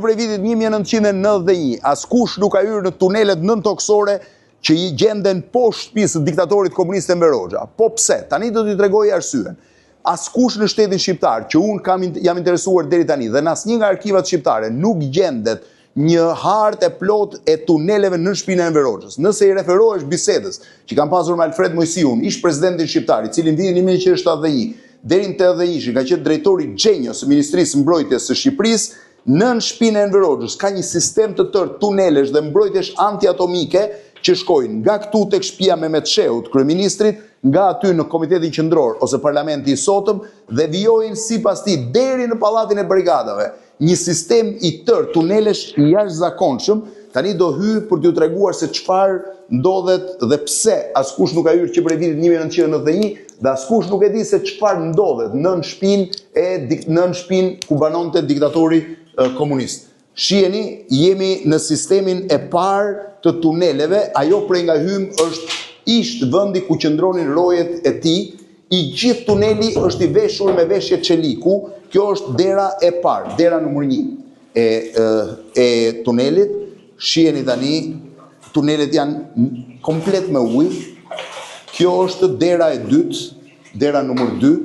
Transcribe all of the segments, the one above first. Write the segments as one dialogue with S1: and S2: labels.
S1: Që prej vitit 1991, askush nuk ka hyrë në tunelet nëntokësore që i gjenden poshtë shtëpisë së diktatorit komunist Enver Hoxha. Po pse? Tani do t'ju tregoj arsyen. Askush në shtetin shqiptar që unë kam jam interesuar deri tani dhe në asnjë nga arkivat shqiptare nuk gjendet një hartë e plotë e tuneleve nën shpinë e Enver Hoxhës. Nëse i referohesh bisedës që kam pasur me Alfred Moisiun, ish presidentin shqiptar, i cili në vitin 1971 deri në 81 ka qenë drejtori i Xhenjos së Ministrisë së Mbrojtjes së Shqipërisë, nën shpinë e Enver Hoxhës ka një sistem të tërë tunelesh dhe mbrojtjesh antiatomike që shkojnë nga këtu tek shtëpia e Mehmet Shehut, kryeministrit, nga aty në Komitetin Qendror ose Parlamenti i sotëm dhe vijojnë sipas tij deri në Pallatin e Brigadave. Një sistem i tërë tunelesh i jashtëzakonshëm, tani do hyj për t'ju treguar se çfarë ndodhet dhe pse askush nuk ka hyrë që prej vitit 1991 dhe askush nuk e di se çfarë ndodhet nën shpinë e nën shpinë ku banonte diktatori komunist. Shiheni, jemi në sistemin e parë të tuneleve, ajo prej nga hymë është ish vendi ku qëndronin rojet e tij, i gjithë tuneli është i veshur me veshje çeliku, kjo është dera e parë, dera numër 1 e e tunelit. Shiheni tani, tunelet janë komplet me ujë. Kjo është dera e dytë, dera numër 2.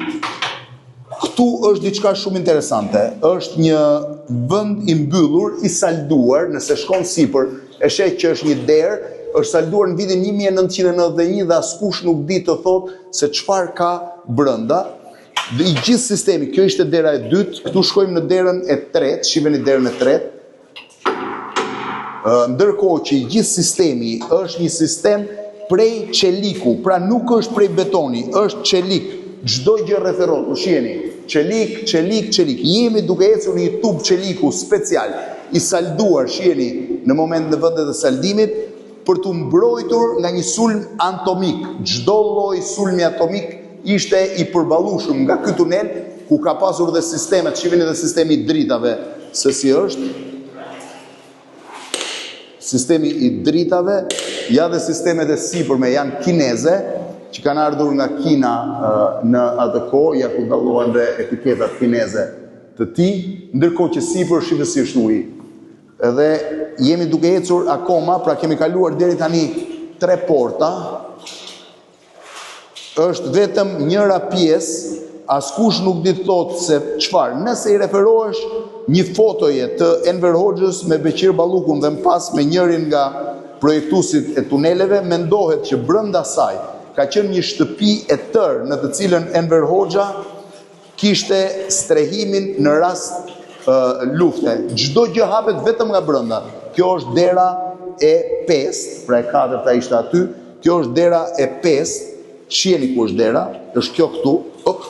S1: Këtu është diçka shumë interesante. Është një vend i mbyllur, i salduar, nëse shkon sipër, e sheh që është një derë, është salduar në vitin 1991 dhe askush nuk di të thotë se çfarë ka brenda. Dhe i gjithë sistemi, kjo ishte dera e dytë, këtu shkojmë në derën e tretë, shiheni derën e tretë. Ndërkohë që i gjithë sistemi është një sistem prej çeliku, pra nuk është prej betoni, është çelik. Çdo gjë rreth e rrotull, shiheni, çelik, çelik, çelik. Jemi duke ecur në një tub çeliku special, i salduar, shiheni, në moment në vendet e saldimit, për t'u mbrojtur nga një sulm atomik. Çdo lloj sulmi atomik ishte i përballueshëm nga ky tunel ku ka pasur dhe sistemet, shiheni dhe sistemi i dritave se si është. Sistemi i dritave, ja dhe sistemet e sipërme janë kineze, që kanë ardhur nga Kina në atë kohë, ja ku dallohen dhe etiketat kineze të tij, ndërkohë që sipër shihe si është uji. Edhe jemi duke ecur akoma, pra kemi kaluar deri tani tre porta, është vetëm njëra pjesë, askush nuk di të thotë se çfarë. Nëse i referohesh një fotoje të Enver Hoxhës me Beqir Ballukun dhe më pas me njërin nga projektuesit e tuneleve, mendohet që brenda saj ka qenë një shtëpi e tërë në të cilën Enver Hoxha kishte strehimin në rast lufte. Çdo gjë hapet vetëm nga brenda. Kjo është dera e pestë, pra e katërta ishte aty. Kjo është dera e pestë. Shiheni ku është dera, është kjo këtu. Op.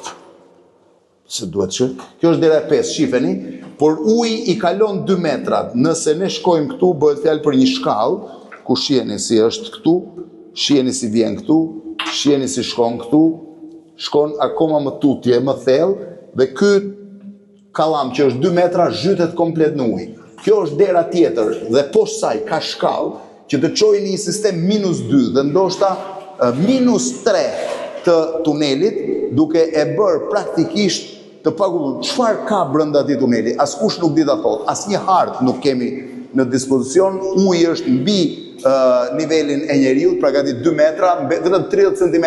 S1: Se duhet që. Kjo është dera e pestë, shiheni, por uji i kalon 2 metrat. Nëse ne shkojmë këtu, bëhet fjalë për një shkallë, ku shiheni si është këtu, shiheni si vjen këtu, shiheni si shkon këtu, shkon akoma më tutje, më thellë dhe ky kallam që është 2 metra zhytet komplet në ujë. Kjo është dera tjetër dhe poshtë saj ka shkallë që të çojë në një sistem minus 2 dhe ndoshta minus 3 të tunelit, duke e bërë praktikisht të pakuptuar çfarë ka brenda atij tuneli. Askush nuk di ta thotë, asnjë hartë nuk kemi në dispozicion, uji është mbi nivelin e njeriut, pra gati 2 metra, vetëm 30 cm,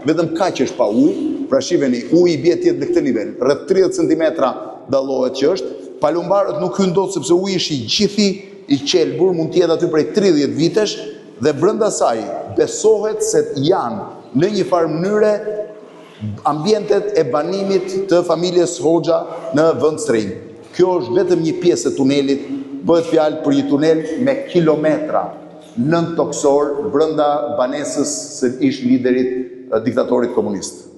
S1: vetëm kaq është pa ujë, pra shiheni, uji bie të jetë në këtë nivel, rreth 30 cm dallohet që është, palumbarët nuk hyjnë dot sepse uji është i gjithi i qelbur, mund të jetë aty prej 30 vitesh dhe brenda saj besohet se janë në një farë mënyre ambientet e banimit të familjes Hoxha në vendstrehim. Kjo është vetëm një pjesë e tunelit, bëhet fjalë për një tunel me kilometra nëntokësor brenda banesës së ish liderit diktatorit komunist.